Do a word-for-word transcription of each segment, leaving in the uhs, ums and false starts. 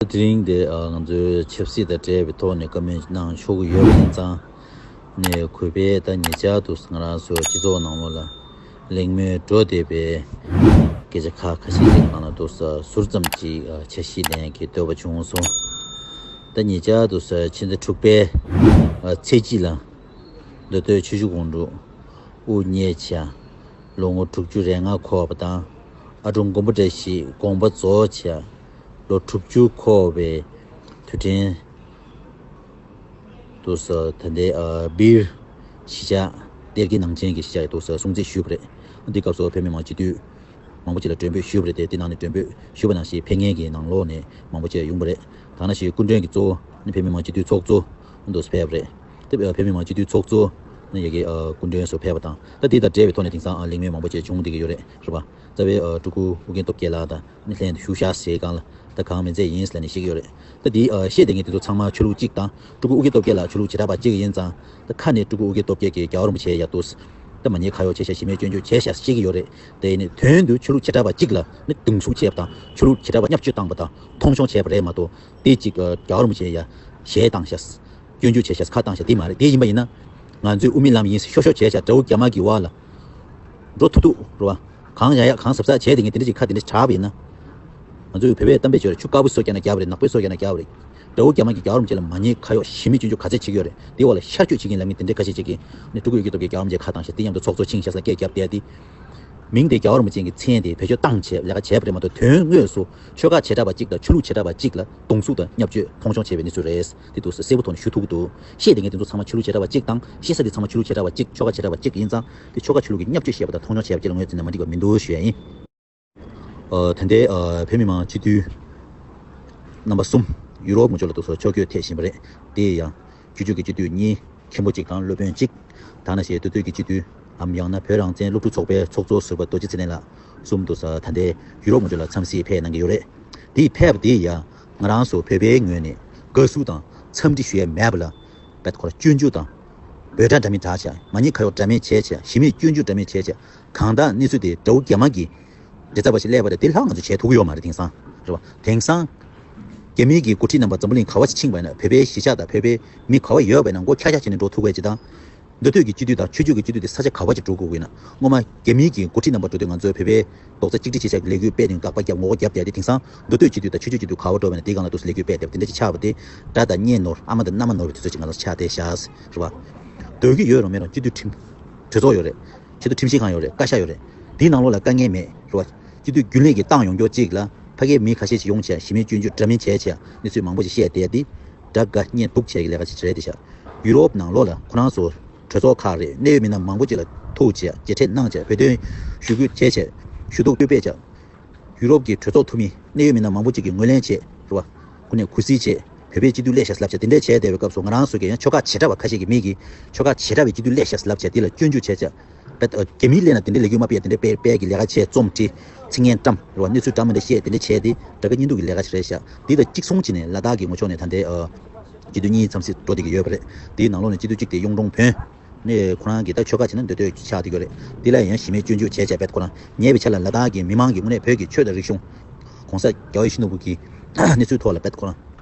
དེ་རིང་འདི་ཨ་ང་ཚོའི་ཆབ་སྲིད་དང་འབྲེལ་བའི་ཐོག་ནས་བཀའ་མོལ་གནང་ཆོག་གི་ཡོད་པ་ཡིན་ཙང་། ནས་གུས་པས་ད་ཉེ་ཆར་དུ་ང་རང་ཚོའི་སྤྱི་ཚོགས་ནང་ལོགས་ལ་གླེང་མོལ་འགྲོ་བསྡད་པའི་སྐད་ཆ་ཁ་ཁ་ཤས་ཤིག་ནང་ལ་འདུག་ཟུར་ཙམ་ཅིག་ཨ་འཆར་གཞི་ལེན་གྱི་འདོད་པ་བྱུང་སོང་། ད་ཉེ་ཆར་དུ་ཕྱི་ཟླ་དྲུག་པའི་ཨ་ཚེས་གཅིག་ལ་མདོ་སྟོད་ཆུ་བཞི་སྒང་དྲུག་དབུ་བརྙེས་བྱས། ལོ་ངོ་དྲུག་ཅུ་རེ་ལྔ་འཁོར་བ་དང་། ཨ་སྒྲུང་མགོན་པོ་བཀྲ་ཤིས་དགོངས་པ་རྫོགས་བྱས། ལོ་དྲུག་ཅུ་འཁོར་བའི་དུས་དྲན་དུ་ས་ད་ལྟའི་ཨ་སྦིར་གཞིས་ཆགས་གཏེར་གྱི་ནང་ཆེན་གྱི་གཞིས་ཆགས་དུ་ས་སྲུང་བརྩི་ཞུས་པ་རེད། འདི་སྐབས་སུ་བོད་མི་མང་སྤྱི་འཐུས་མང་པོ་ཅིག་ལ་མགྲོན་འབོད་ཞུས་པ་རེད་དེ། དེ་ནང་ནས་མགྲོན་འབོད་ཞུས་པ་ནང་བཞིན་ཕེབས་མཁན་གྱི་ནང་ལོགས་ནས་མང་པོ་ཅིག་ཡོང་པ་རེད། ད་ནང་བཞིན་སྐུ་མགྲོན་གྱི་གཙོ་བོ་ནི་བོད་མི་མང་སྤྱི་འཐུས་ཚོགས་གཙོ་འདུག་ཕེབས་པ་རེད། དེ་བོད་མི་མང་སྤྱི་འཐུས་ཚོགས་གཙོ་ནི་ཡ་གི་ཨ་སྐུ་མགྲོན་སུ་ཕེབས་པ་དང་། ད་དེ་དང་འབྲེལ་བའི་ཐོག་ནས་དེང་སང་ཨ་གླེང་མོལ་མང་པོ་ཅིག་བྱུང་བསྡད་ཀྱི་ཡོད་རེད། རེད་པ། རྩ་བའི་ཨ་སྤྲུལ་སྐུ་ཨུ་རྒྱན་སྟོབས་རྒྱལ་ལགས་དང་ནི་ལྷན་དུ་བཞུགས་ཤག་ཟེར་སྒང་ལ། ད་གང་མིན་ཚད་ཡིན་ཟེར་ནས་བཤད་ཀྱི་ཡོད་རེད། ད་འདི་ཨ་བཤད་བསྡད་མཁན་དེ་ཚོ་ཚང་མ་ཆོས་ལུགས་གཅིག་དང་། སྤྲུལ་སྐུ་ཨུ་རྒྱན་སྟོབས་རྒྱལ་ལགས་ཆོས་ལུགས་བྱེ་བྲག་པ་གཅིག་ཡིན་ཙང་། ད་ཁ་ནས་སྤྲུལ་སྐུ་ཨུ་རྒྱན་སྟོབས་རྒྱལ་གྱིས་རྒྱལ་བ་རིན་པོ་ཆེ་ཡ་འདུག་ད་མ་ཉེས་ཁ་གཡོགས་བྱས་ཤག་གཞི་མེད་སྐྱོན་བརྗོད་བྱས་ཤག་བཤད་ཀྱི་ཡོད་རེད། དེ་ནི་དོན་དུ་ཆོས་ལུགས་བྱེ་བྲག་པ་གཅིག་ལ་ནི་གདུང་སེམས་བྱས་པ་དང་། ཆོས་ལུགས་བྱེ་བྲག་པ་བརྙས་བཅོས་བཏང་པ་དང་མཐོང་ཆུང་བྱས་པ་རེད་མ་གཏོགས། དེ་གཅིག་ཨ་རྒྱལ་བ་རིན་པོ་ཆེ་ཡ་ཞེ་བཏང་ཤག་སྐྱོན་བརྗོད་བྱས་ཤག་ཁ་བཏང་ཤག་དེ་མ་རེད། དེ་ཡིན་པ་ཡིན་ན། ང་ཚོས་དབུ་མའི་ལམ་ཡིན་ཟེར་ཤོར་ཤོར་བྱས་ཤག་དགྲ་བོ་རྒྱ་དམར་གྱི་འོག་ལ་འགྲོ་ཐུབ་ཐུབ་རེད་པ། གང་ཡག་ཡག་གང་གཟབ་གཟབ་བྱས་བསྡད་མཁན་དེ་འདྲ་ཅིག་ཁ་དེ་འདྲ་གྲགས་པ་ཡིན་ན། ང་ཚོས་བོད་པས་གཏམ་དཔེ་བརྗོད་རེད། ཆུ་དཀར་པོ་སོ་བརྒྱབ་ན་རྒྱབ་རེད། ནག་པོས་སོ་བརྒྱབ་ན་རྒྱབ་རེད། དགྲ་བོ་རྒྱ་དམར་གྱིས་རྒྱལ་བ་རིན་པོ་ཆེ་ལ་མ་ཉེས་ཁ་གཡོགས་གཞི་མེད་སྐྱོན་བརྗོད་ག་ཚད་བྱེད་ཀྱི་ཡོད་རེད། དེ་འོག་ལ་ཤར་བསྐྱོད་བྱེད་མཁན་ལབ་མཁན་དེ་འདྲ་ཁ་ཤས་ཅིག་གིས་ནི་སྤྲུལ་སྐུ་ཨུ་རྒྱན་སྟོབས་རྒྱལ་རྒྱལ་བ་རིན་པོ་ཆེ་ཁ་བཏང་ཤག་དེ་མཉམ་དུ་ཚོགས་གཙོ་ཕྱིན་ཤག་ཟེར་སྐད་བརྒྱབ་བསྡད་དེ། མིང་དེ་རྒྱལ་བ་རིན་པོ་ཆེ་གི་མཚན་དེ་བེད་སྤྱོད་བཏང་བྱས་ལས་ཀ་བྱས་པ་རེད་མ་གཏོགས། དོན་དངོས་སུ་ཆོལ་ཁ་བྱེ་བྲག་པ་གཅིག་དང་ཆོས་ལུགས་བྱེ་བྲག་པ་གཅིག་ལ་གདུང་སེམས་དང་བརྙས་བཅོས་མཐོང་ཆུང་བྱས་པའི་གནས་ཚུལ་རེད། དེ་འདུག་སེ་གསལ་པོ་ཐོག་ནས་ཞུ་ཐུབ་ཀྱི་འདུག་བཤད་བསྡད་མཁན་དེ་ཚོ་ཚང་མ་ཆོས་ལུགས་བྱེ་བྲག་པ་གཅིག་དང་། བཤད་ས་དེ་ཚང་མ་ཆོས་ལུགས་བྱེ་བྲག་པ་གཅིག་ཆོལ་ཁ་བྱེ་བྲག་པ་གཅིག་ཡིན་ཙང་། དེ་ཆོལ་ཁ་ཆོས་ལུགས་ཀྱི་བརྙས་བཅོས་བྱས་པ་དང་མཐོང་ཆུང་བྱས་པ་གཅིག་ལ་ངོས་འཛིན་ན་མ་འགྲིག་པ་མི་འདུག་ཞུ་ཡ་ཡིན། ཨ་ད་ལྟའི་ཨ་བོད་མི་མང་སྤྱི་འཐུས་རྣམ་པ་གསུམ་ཡུ་རོབ་ངོས་ཕྱོགས་ལ་འདུག་སེ་ཕྱོགས་བསྐྱོད་ཐེབས་བཞིན་པ་རེད། དེ་ཡང་ཆོས་ཕྱོགས་ཀྱི་སྤྱི་འཐུས་གཉིས། མཁན་པོ་གཅིག་དང་སློབ་དཔོན་གཅིག་ད་ནང་བཞིན་མདོ་སྟོད་ཀྱི་སྤྱི་འཐུས་འམ་ཡང་ན་བོད་རང་བཙན་སློབ་ཕྲུག་ཚོགས་པའི་ཚོགས་གཙོ་ཟུར་པ་རྡོ་རྗེ་ཚེ་བརྟན་ལགས་གསུམ་འདུག་སེ་ད་ལྟའི་ཡུ་རོབ་ངོས་ཕྱོགས་ལ་འཚམས་གཟིགས་ཕེབས་གནང་གི་ཡོད་རེད། དེའི་ཕེབས་པ་དེ་ཡང་ང་རང་ཚོ་བོད་པའི་ངོས་ནས་དགའ་བསུ་དང་འཚམས་འདྲི་ཞུ་ཡ་མེད་པ་ལ། བེད་ཁོ་རང་སྐྱོན་བརྗོད་དང་། འབོད་སྒྲ་འདྲ་མིན་བསྒྲགས་བྱས། མ་ཉེས་ཁ་གཡོགས་འདྲ་མིན་བྱས་བྱས། གཞི་མེད་སྐྱོན་བརྗོད་འདྲ་མིན་བྱས་བྱས། གང་ལྟར་གནས་ཚུལ་དེ་དགྲ་བོ་རྒྱ་དམར་གྱི་འབྲས་རྩ་བ་ཞིག་སླེབས་པ་རེད། དེ་ལྷག་ང་ཚོ་བྱས་ཐུབ་ཀྱི་ཡོད་མ་རེད། དེང་སང་རེད་པ། དེང་སང་རྒྱ་མིའི་གི་འགོ་ཁྲིད་རྣམ་པ་འཛམ་བུ་གླིང་ག་བ་ཞིག་ཕྱིན་པ་ཡིན་ན། བོད་པའི་གཞིས་ཆགས་དང་བོད་པའི་མི་ག་བ་ཡོད་པ་ཡིན་ན་མགོ་འཁྱག་འཁྱག་བྱས་ནས་འགྲོ་ཐུབ་དགོས་ཅིག་དང་། མདོ་སྟོད་ཀྱི་སྤྱི་འཐུས་དང་ཆོས་ཕྱོགས་ཀྱི་སྤྱི་འཐུས་དེ་ས་ཆ་ག་བ་ཅིག་འགྲོ་དགོས་ཀྱི་ཡིན་ན། སྔོན་མ་རྒྱ་མིའི་གི་འགོ་ཁྲིད་རྣམ་པ་འགྲོ་དུས་ང་ཚོའི་བོད་པའི་རྡོག་རྩ་གཅིག་སྒྲིལ་བྱེད་ས་ལས་འགུལ་སྤེལ་ནས་དགག་པ་བརྒྱབ། ངོ་རྒོལ་བརྒྱབ་བསྡད་དེ། དེང་སང་མདོ་སྟོད་སྤྱི་འཐུས་དང་ཆོས་ཕྱོགས་སྤྱི་འཐུས་ག་བ་འགྲོ་བ་ཡིན་ན་དེའི་སྒང་ལ་འདུག་སེ་ལས་འགུལ་སྤེལ་བསྡད་པ་དེ་འདྲ་ཅིག་ཆགས་པ་དེ། དགྲ་དང་གཉེན་ནོར། ཨ་མ་དང་མནའ་མ་ནོར་བའི་དུས་ཚོད་ཅིག་ང་ཚོ་ཆགས་བསྡད་ཤག་རེད་པ། འདོད་ཀྱི་ཡོད་རུང་མེད་རུང་སྤྱི་འཐུས་ཁྲིམས་གྲོས་ཚོགས་ཡོད་རེད། ཆེས་མཐོ་ཁྲིམས་ཞིབ་ཁང་ཡོད་རེད། བཀའ་ཤག་ཡོད་རེད། དེའི་ནང་ལོགས་ལ་དཀའ་ངལ་མེད་རེད་པ། སྤྱི་འཐུས་རྒྱུན་ལས་ཀྱིས་བཏང་ཡོང་རྒྱུ་གཅིག་ལ་ཕ་གིའི་མི་ཁ་ཤས་ཅིག་ཡོང་བྱས་གཞི་མེད་སྐྱོན་བརྗོད་འདྲ་མིན་བྱས་བྱས་གནས་ཚུལ་མང་པོ་ཞིག་བཤད་བསྡད་དེ། དགྲ་དགའ་གཉེན་སྡུག་བྱས་ཀྱི་ལས་ཀ་ཅིག་རེད་དེ་ཤག་ཡུ་རོབ་ནང་ལོགས་ལ་ཁོ་རང་ཚོ་གྲོས་ཚོགས་ཁག་རེད། གནད་ཡོད་མི་སྣ་མང་པོ་ཅིག་ལ་ཐུག་བྱས་མཇལ་འཕྲད་གནང་བྱས་བོད་དོན་ཞུ་སྐུལ་བྱས་བྱས། ཞུ་གཏུག་སྐུལ་སྤེལ་བྱས། ཡུ་རོབ་ཀྱི་གྲོས་ཚོགས་འཐུས་མི་གནད་ཡོད་མི་སྣ་མང་པོ་ཅིག་གིས་ངོས་ལེན་བྱས་རེད་པ། ཁོ་ནས་གུས་བརྩི་བྱས། བོད་པའི་སྤྱི་འཐུས་སླེབས་ཤག་ལབ་བྱས་དེ་འདྲ་བྱས་བསྡད་པའི་སྐབས་སུ། ང་རང་ཚོ་གི་ཡང་ཆོལ་ཁ་བྱེ་བྲག་པ་ཁ་ཤས་ཀྱི་མི་གིས་ཆོལ་ཁ་བྱེ་བྲག་པའི་སྤྱི་འཐུས་སླེབས་ཤག་ལབ་བྱས་དེ་ལ་སྐྱོན་བརྗོད་བྱས་བྱས། རྒྱ་མིའི་སླེབས་ན་དེ་འདྲའི་ལས་འགུལ་མ་སྤེལ། དེ་འདྲའི་སྤེལ་སྤེལ་གྱི་ལས་ཀ་བྱས། རྩོམ་བྲིས། ཚིག་ངན་བཀྲམ་རེད་པ། གནས་ཚུལ་བཀྲམ། མི་འདྲ་བཤད། དེ་འདྲ་བྱས་དེ་དགྲ་དགའ་གཉེན་སྡུག་གི་ལས་ཀ་ཞིག་རེད་ཤག་དེ་དང་གཅིག་མཚུངས་བྱས་ནས་ལ་དྭགས་ཀྱི་ངོས་ཕྱོགས་ནས་ད་ལྟའི་ཨ་སྤྱི་འཐུས་གཉིས་འཚམས་གཟིགས་འགྲོ་བསྡད་ཀྱི་ཡོད་པ་རེད། དེའི་ནང་ལོགས་ནས་སྤྱི་འཐུས་གཅིག་དེ་གཡུང་དྲུང་བོན། ནས་ཁོ་རང་གིས་ད་ཆོལ་ཁ་བྱས་ན་མདོ་སྟོད་ཆགས་བསྡད་ཀྱི་ཡོད་རེད། དེ་ལ་ཡང་གཞི་མེད་སྐྱོན་བརྗོད་བྱས་བྱས། རྦད་ཁོ་རང་ཉེས་པའི་ཆ་ལ་ལ་དྭགས་ཀྱི་མི་མང་གིས་དངོས་གནས་བོད་ཀྱི་ཆོས་དང་རིག་གཞུང་། ༸གོང་ས་༸རྒྱལ་བ་ཡིད་བཞིན་ནོར་བུ་གི་གནས་ཚུལ་ཐོག་ལ་རྦད་ཁོ་རང་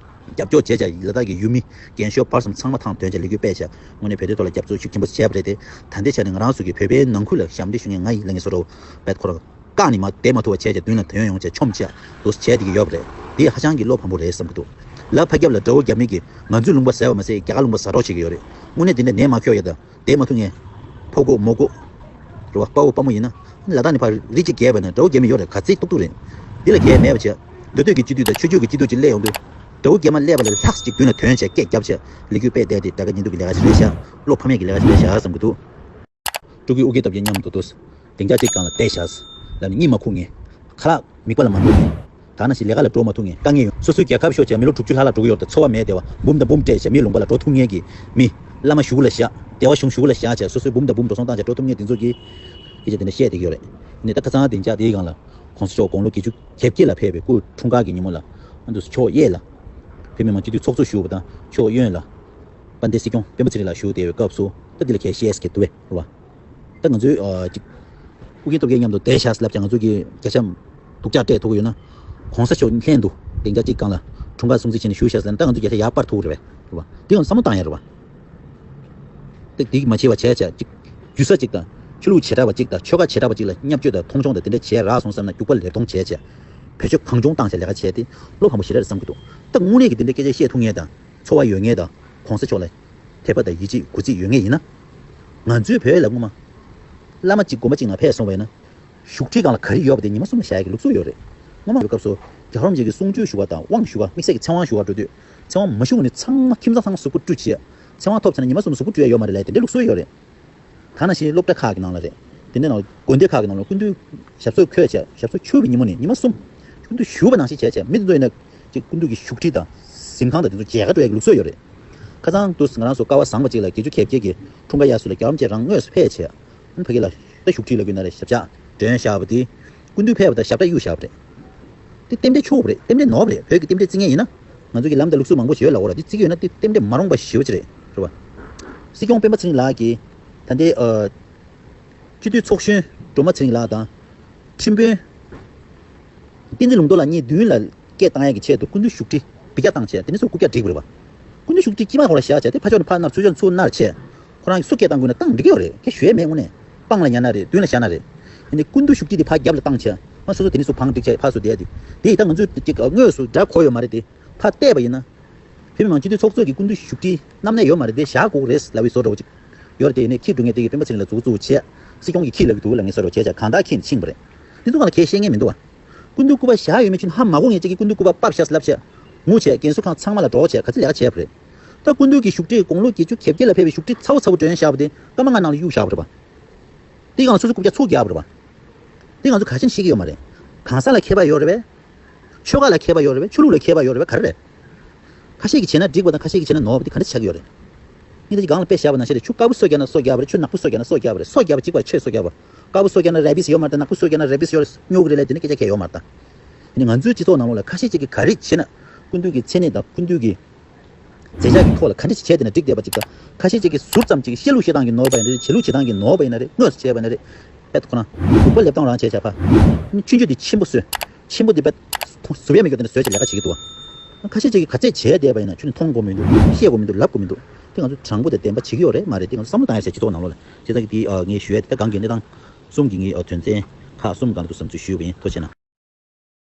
རྒྱབ་སྐྱོར་བྱས་བྱས། ལ་དྭགས་ཀྱི་ཡུལ་མི་རྒན་ཤོས་བར་གསུམ་ཚང་མ་ཐང་དོན་བྱས་ལས་འགུལ་སྤེལ་བྱས། དངོས་གནས་བོད་དོན་ཐོག་ལ་རྒྱབ་སྐྱོར་ཤུགས་ཆེན་པོ་བྱས་པ་རེད་དེ། ད་ལྟའི་ཆ་ནས་ང་རང་ཚོ་གི་བོད་པའི་ནང་ཁུལ་ལ་ཞབས་འདེགས་ཞུ་མཁན་ང་ཡིན་ལབ་མཁན་བཟོ་འདྲ་བོ། རྦད་ཁོ་རང་བཀག་ནས་མར་བསྡད་མ་ཐུབ་པ་བྱས་བྱས་མདུན་ལ་ཐོན་ཡོང་བྱས་མཆོང་བྱས་འདུག་སེ་བྱས་བསྡད་ཀྱི་ཡོད་པ་རེད། དེ་ཧ་ཅང་གི་བློ་ཕམ་པོ་རེད་བསམ་གྱི་འདུག་ལ་ཕ་རྒྱབ་ལ་དགྲ་བོ་རྒྱ་མི་གིས་ང་ཚོའི་ལུང་པ་ཟ་བ་མ་ཟད་རྒྱ་གར་ལུང་པ་ཟ་རོགས་བྱེད་ཀྱི་ཡོད་རེད། དངོས་གནས་དེ་འདྲ་ནད་མ་ཁྱོག་ཡ་དང་བསྡད་མ་ཐུབ་མཁན། ཕོ་རྒོད་མོ་རྒོད་རེད་པ། དཔའ་བོ་དཔའ་མོ་ཡིན་ན། ལ་དྭགས་ནས་ཕར་རི་གཅིག་བརྒལ་བ་ན་དགྲ་བོ་རྒྱ་མི་ཡོད་རེད། ག་ཚོད་ཏོག་ཏོག་རེད། འདི་ལ་གལ་མེད་པ་བྱས། མདོ་སྟོད་ཀྱི་སྤྱི་འཐུས་དང་ཆོས་ཕྱོགས་ཀྱི་སྤྱི་འཐུས་ཅིག་སླེབས་ཡོང་དུས། དགྲ་བོ་རྒྱ་མ་སླེབས་པ་ལས་ལྷག་ཅིག་མདུན་ལ་ཐོན་བྱས་སྐད་བརྒྱབ་བྱས་ལས་འགུལ་སྤེལ་བསྡད་དེ། དགྲ་དགའ་གཉེན་སྡུག་གི་ལས་ཀ་ཞིག་རེད་ཤག་བློ་ཕམ་ཡས་ཀྱི་ལས་ཀ་ཞིག་རེད་ཤག་བསམ་གྱི་འདུག་སྤྲུལ་སྐུ་ཨུ་རྒྱན་སྟོབས་རྒྱལ་མཉམ་དུ་འདུག་སྡིངས་ཆ་གཅིག་སྒང་ལ་བསྡད་ཤག་ལབ་ནས་གཉིད་མ་ཁུག་མཁན། ཁ་ལག་མིད་པ་ལ་མ་འགྲོ་མཁན། ད་ནང་བཞིན་ལས་ཀ་ལ་འགྲོ་མ་ཐུབ་མཁན། དཀའ་ངལ་ཡོང་། སོ་སོའི་རྒྱལ་ཁབ་ཤོར་བྱས་མི་ལོ་དྲུག་ཅུ་ལྷག་ལྷག་འགྲོ་གི་ཡོད་རེད། འཚོ་བ་མེད་བསྡད་པ། འབུམ་དང་འབུམ་སྤྲད་བྱས་མིའི་ལུང་པ་ལ་འགྲོ་ཐུབ་མཁན་གྱི་མི། བླ་མ་གཞུག་ལ་བཞག་སྡེ་བ་གཞུང་གཞུག་ལ་བཞག་བྱས་སོ་སོའི་འབུམ་དང་འབུམ་འགྲོ་སོང་བཏང་བྱས་འགྲོ་ཐུབ་མཁན་དེ་ཚོ་གིས་སྐད་ཆ་དེ་འདྲ་བཤད་བསྡད་ཀྱི་ཡོད་རེད། ནས་ད་ཁ་སང་སྡིངས་ཆ་དེའི་སྒང་ལ་༸གོང་ས་མཆོག་དགུང་ལོ་བརྒྱད་ཅུ་གྱ་བརྒྱད་ལ་ཕེབས་པའི་སྐུ་འཁྲུངས་སྐར་གྱི་ཉིན་མོ་ལ། ཨ་འདུག་ཕྱོགས་གཡས་ལ་བོད་མི་མང་སྤྱི་འཐུས་ཚོགས་གཙོ་བཞུགས་པ་དང་། ཕྱོགས་གཡོན་ལ་དཔལ་ལྡན་སྲིད་སྐྱོང་སྤེན་པ་ཚེ་རིང་ལགས་བཞུགས་བསྡད་པའི་སྐབས་སུ། ད་འདི་ལ་ཁྱེད་བཤད་ཟེར་གྱི་འདུག་པས་རེད་པ། ད་ང་ཚོའི་ཨ་ཅིག་ཨུ་རྒྱན་སྟོབས་རྒྱལ་མཉམ་དུ་བསྡད་ཤག་ལབ་ཀྱང་ང་ཚོ་གིས་བརྒྱ་ཆ་སྡུག་ཅག་སྤྲད་ཐུབ་ཀྱི་ཡོད་ན། ༸གོང་ས་མཆོག་ལྷན་དུ་སྡིངས་ཆ་གཅིག་སྒང་ལ་ འཁྲུངས་སྐར་སྲུང་བརྩི་བྱས་ནས་བཞུགས་ཤག་ཟེར་ན། ད་ང་ཚོ་རྒྱལ་ཁ་ཡར་སྤར་ཐུབ་རེད་པས། རེད་པ། དེ་ཡང་བསམ་བློ་བཏང་ཡ་རེད་པ། ཏིག་ཏིག་མ་བྱེད་པ་བྱས་བྱས་ཅིག་རྒྱུ་ས་གཅིག་དང་། ཆོས་ལུགས་བྱེ་བྲག་པ་གཅིག་དང་། ཆོལ་ཁ་བྱེ་བྲག་པ་གཅིག་ལ་བརྙས་བཅོས་དང་མཐོང་ཆུང་དང་དེ་འདྲ་བྱས་རག་སོང་བསམ་ན། རྒྱུག་པ་ལེབ་མཐོང་བྱས་བྱས། བེད་སྤྱོད་གང་བྱུང་བཏང་བྱས་ལས་ཀ་བྱས་ཏེ་བློ་ཕམ་པོ་ཞེ་དྲག་རེད་བསམ་གྱི་འདུག་ད་དངོས་གནས་ཀྱི་དེ་འདྲའི་སྐད་ཆ་བཤད་ཐུབ་མཁན་དང་། ཚོར་བ་ཡོད་མཁན་དང་། གོང་ས་མཆོག་ལ་དད་པ་དང་ཡིད་ཆེས་གུས་བརྩི་ཡོད་མཁན་ཡིན་ན། ང་ཚོའི་བོད་ལ་སྔོན་མ་བླ་མ་གཅིག་དགོན་པ་གཅིག་ནང་ཕེབས་སོང་བས་ན། བཞུགས་ཁྲི་སྒང་ལ་ག་རེ་ཡོད་པ་དེ་ཉི་མ་གསུམ་ལ་བཞག་ཡག་གི་ལུགས་སྲོལ་ཡོད་རེད། སྔོན་མ་ཡོད་སྐབས་སུ་རྒྱལ་བ་རིན་པོ་ཆེ་གི་གསུང་ཆོས་ཞུ་བ་དང་། དབང་ཞུ་བ། དམིགས་བསལ་གྱི་ཚེ་དབང་ཞུ་བ་འགྲོ་དུས། ཚེ་དབང་མ་ཞུ་གོང་ནས་ཚང་མ་ཁྱིམ་ཚང་ཚང་མ་གཟུགས་པོ་བཀྲུས་བྱས། ཚེ་དབང་ཐོབ་ཚར་ན་ཉི་མ་གསུམ་གཟུགས་པོ་བཀྲུ་ཡ་ཡོད་མ་རེད་ལབ་དེ་འདྲའི་ལུགས་སྲོལ་ཡོད་རེད། ད་ནང་བཞིན་སློབ་གྲྭ་ཁག་གི་ནང་ལ་རེད། དེ་འདྲའི་ནང་དགོན་སྡེ་ཁག་གི་ནང་ལ་སྐུ་མདུན་ཞབས་སོར་འཁོད་བྱས། ཞབས་སོར་འཁོད་པའི་ཉིན་མོ་ནས་ཉི་མ་གསུམ་སྐུ་མདུན་བཞུགས་པ་ནང་བཞིན་བྱས་བྱས། མི་དེ་ཚོ་ཡིན་ན་ཅིག་སྐུ་མདུན་གྱི་བཞུགས་ཁྲི་དང་གཟིམ་ཁང་དང་དེ་ཚོ་མཇལ་ཁ་འགྲོ་ཡ་གི་ལུགས་སྲོལ་ཡོད་རེད། ཁ་སང་དུས་ང་རང་ཚོ་སྐལ་བ་བཟང་པོ་གཅིག་ལ་བརྒྱད་ཅུ་གྱ་བརྒྱད་ཀྱི་འཁྲུངས་སྐར་ཡར་སོང་ལ་རྒྱལ་བ་རིན་པོ་ཆེ་རང་དངོས་སུ་ཕེབས་བྱས། ཨ་ནི་ཕ་གི་ལ་ད་བཞུགས་ཁྲི་ལབ་ཀྱི་ན་རེད། ཞབས་བཅགས་སྒྲོན་བཞག་པ་དེ། སྐུ་མདུན་ཕེབས་པ་དང་ཞབས་བཅགས་གཡུགས་བཞག་པ་རེད། དེ་རྟེན་འབྲེལ་ཆོག་པ་རེད། རྟེན་འབྲེལ་ནོར་བ་རེད། བོད་ཀྱི་རྟེན་འབྲེལ་བརྩི་མཁན་ཡིན་ན། ང་ཚོ་གི་ལམ་དང་ལུགས་སྲོལ་མང་པོ་ཞིག་ཡོད་ལབ་ཀྱི་ཡོད་རེད། དེ་བརྩི་གི་ཡོད་ན་དེ་རྟེན་འབྲེལ་མ་རུངས་པ་ཞེ་པོ་ཅིག་རེད། རེད་པ། སྲིད་སྐྱོང་སྤེན་པ་ཚེ་རིང་ལགས་ཀྱིས་ད་ལྟའི་ཨ། སྤྱི་འཐུས་ཚོགས་གཞོན་སྒྲོལ་མ་ཚེ་རིང་ལགས་དང་། ཁྲིམས་དཔོན་བསྟན་འཛིན་ལུང་རྟོགས་ལགས་གཉིས་མདུན་ལ་སྐད་བཏང་ཡག་གི་ཆེད་དུ་སྐུ་མདུན་བཞུགས་ཁྲི་འབུད་རྒྱག་བཏང་བྱས། དེ་ནས་ཚུར་རྐུབ་བཀྱག་བསྒྲིགས་པ་རེད་པ། སྐུ་མདུན་བཞུགས་ཁྲི་དཀྱིལ་མ་ཁོག་ལ་བཞག་བྱས། དེ་ཕར་ཕྱོགས་ནས་ཕར་ནར། ཚུར་ཕྱོགས་ནས་ཚུར་ནར་བྱས། ཁོ་རང་གིས་སུ་སྐད་བཏང་དགོས་ན་བཏང་འགྲིག་གི་ཡོད་རེད། སྐད་ཞུ་ཡ་མེད་དངོས་གནས། སྤང་ལ་ཉལ་ན་རེད། མདུན་ལ་བཞག་ན་རེད། ཡིན་ནའི་སྐུ་མདུན་བཞུགས་ཁྲི་དེ་ཕར་རྒྱབ་ལ་བཏང་བྱས། ཨ། སོ་སོ་དེ་ནས་ཚུར་བང་བསྒྲིགས་བྱས་ཕར་ཚུར་བསྡད་དེ། དེ་ཡིས་ད་ང་ཚོས་ཅིག་དངོས་སུ་དགྲ་གོ་ཡོད་མ་རེད་དེ། ཕར་བལྟས་པ་ཡིན་ན། བོད་མི་མང་སྤྱི་འཐུས་ཚོགས་གཙོ་གི་སྐུ་མདུན་བཞུགས་ཁྲི་གནམ་ནས་ཡོད་མ་རེད་དེ། བཞག་དགོས་རེད་ལབ་པའི་བཟོ་འདྲ་བོ་ཅིག་ཡོད་རེད་དེ། ཡིན་ནའི་ཁྱི་འབྲུ་ངས་དེ་གི་སྤེན་པ་ཚེ་རིང་ལ་མཛུབ་གུ་བཙུགས་བྱས། སྲིད་སྐྱོང་གིས་ཁྱི་ལབ་ཀྱི་འདུག་ལབ་མཁན་བཟོ་འདྲ་བོ་བྱས་བྱས། གང་ལྟར་ཁྱི་ནི་ཕྱིན་པ་རེད། འདི་ཚོ་གང་ལ་ཁས་བཤད་མཁན་མི་འདུག་བ། སྐུ་མདུན་སྐུ་པར་བཞག་ཡོད་མེད་ཁྱོན་ཧ་མ་གོ་མཁན་ཅིག་གིས་སྐུ་མདུན་སྐུ་པར་ཕབ་བཞག་ལབ་བྱས། ངུ་བྱས། རྒན་གསོ་ཁང་ཚང་མ་ལ་འགྲོ་བྱས། ག་ཚོད་ལས་ཀ་བྱས་པ་རེད། ད་སྐུ་མདུན་གྱི་བཞུགས་ཁྲི་དགུང་ལོ་བརྒྱད་ཅུ་གྱ་བརྒྱད་ལ་ཕེབས་པའི་བཞུགས་ཁྲི་ཚ་བོ་ཚ་བོ་སྒྲོན་བཞག་པ་དེ་སྐར་མ་ལྔ་ནང་ལ་གཡུགས་བཞག་པ་རེད་པ། དེ་གང་ལ་སོ་སོ་རྐུབ་བཀྱག་ཚུར་རྒྱག་པ་རེད་པ། དེ་ང་ཚོ་ག་ཤེད་ཤེས་ཀྱི་ཡོད་མ་རེད། གང་ཟག་ལ་ཁྱད་པར་ཡོད་རེད་པས། ཆོལ་ཁ་ལ་ཁྱད་པར་ཡོད་རེད་པས། ཆོས་ལུགས་ལ་ཁྱད་པར་ཡོད་རེད་པས། ག་རེ་རེད། ཁ་ཤས་ཀྱིས་བྱས་ན་འགྲིག་པ་དང་། ཁ་ཤས་ཀྱིས་བྱས་ན་ནོར་བ་དེ་ག་འདྲ་ཆགས་ཀྱི་ཡོད་རེད། ངས་ད་ཅི་སྒང་ལ་དཔེ་བཞག་པ་ནང་བཞིན་རེད། ཆུ་དཀར་པོ་སོ་བརྒྱབ་ན་སོ་བརྒྱབ་པ་རེད། ཆུ་ནག་པོ་སོ་བརྒྱབ་ན་སོ་བརྒྱབ་པ་རེད། སོ་བརྒྱབ་པ་གཅིག་པ་ཆེ་སོ་བརྒྱབ་པ། དཀར་པོ་སོ་བརྒྱབ་ན་རེ་བིས་ཡོད་མ་རེད་དང་། ནག་པོ་སོ་བརྒྱབ་ན་རེ་བིས་ཡོད་རེད། སྨྱོ་གི་རེད་ལབ་དེ་འདྲ་སྐད་ཆ་གང་ཡང་ཡོད་མ་རེད་ད། ཡིན་ནའི་ང་ཚོའི་སྤྱི་ཚོགས་ནང་ལོགས་ལ་ཁ་ཤས་ཅིག་གིས་ག་རེ་བྱས་ན་སྐུ་མདུན་གྱི་མཚན་གནས་དང་སྐུ་མདུན་གྱི་མཛད་འཆར་གྱི་ཐོག་ལ་ག་འདྲ་ཞིག་བྱས་བསྡད་ན་འགྲིག་བསྡད་པ་ཅིག་དང་། ཁ་ཤས་ཅིག་གིས་ཟུར་ཙམ་ཅིག་བཤད་ལུགས་བཤད་སྟངས་ཀྱི་ནོར་བ་ཡིན་ན་རེད། བྱེད་ལུགས་བྱེད་སྟངས་ཀྱི་ནོར་བ་ཡིན་ན་རེད། དངོས་སུ་བྱས་པ་ཡིན་ན་རེད། དཔེ་ཁོ་རང་སྒྲུག་པ་ལེབ་སྟངས་རང་བྱས་བྱས་པ། ཆུང་ཆུང་དེ་ཆེན་པོ་བཟོས། ཆེན་པོ་དེ་དཔེ་ཟུར་ཡ་མེད་རྒྱུ་དེ་འདྲ་བཟོས་བྱས་ལས་ཀ་བྱེད་ཀྱི་འདུག་བ། ཁ་ཤས་ཅིག་གིས་ག་ཚད་བྱས་བསྡད་པ་ཡིན་ན་ཁྱོན་ནས་མཐོང་དགོས་མི་འདུག་བཤད་དགོས་མི་འདུག་ལབ་དགོས་མི་འདུག་དེ་ང་ཚོ་དྲང་པོ་དང་བདེན་པ་བྱེད་ཀྱི་ཡོད་རེད་མ་རེད། དེ་ང་ཚོ་བསམ་བློ་བཏང་ཡ་བྱས། སྤྱི་ཚོགས་ནང་ལོགས་ལ་བྱས་ཙང་གི་དེ་ངས་ཞུ་ཡ་དེ། ད་གང་གི་གནས་སྟངས་གསུམ་གྱི་ངའི་དོན་ཚན་ཁག་གསུམ་སྒང་དུ་བསམ་ཚུལ་ཞུས་པ་ཡིན། ཐུགས་རྗེ་གནང་།